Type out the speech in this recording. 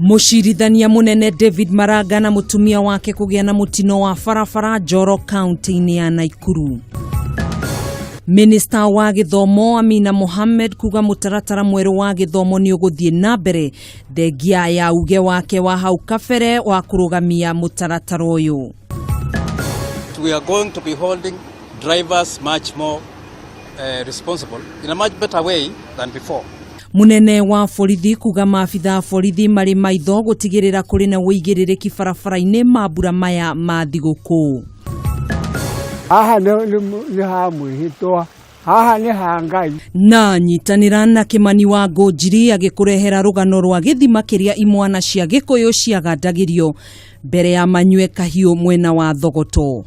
Mũcirithania mũnene David Maraga na mũtumia wake kũgĩa na mũtino wa barabara Njoro kaunti-inĩ ya Naikuru. Minista wa gĩthomo Amina Mohamed kuga mũtaratara mwerũ wa gĩthomo nĩ ũgũthiĩ na mbere thengia ya uge wake wa hau kabere wa kũrũgamia mũtaratara ũyũ. We are going to be holding drivers much more responsible in a much better way than before. Munene wa borithi kuga maabitha a borithi marĩ maitho gũtigĩrĩra kũrĩ na ũigĩrĩrĩki barabara-inĩ mambura maya ma thigũkũ. Haha nĩ ha mwĩhĩtwa, haha nĩ ha Ngai. Na nyitanĩra na Kĩmani wa Ngũnjiri agĩkũrehera rũgano rwa gĩthima kĩrĩa imwana cia Gĩkũyũ ciagandagĩrio mbere ya manyue kahiũ mwena wa Thogoto.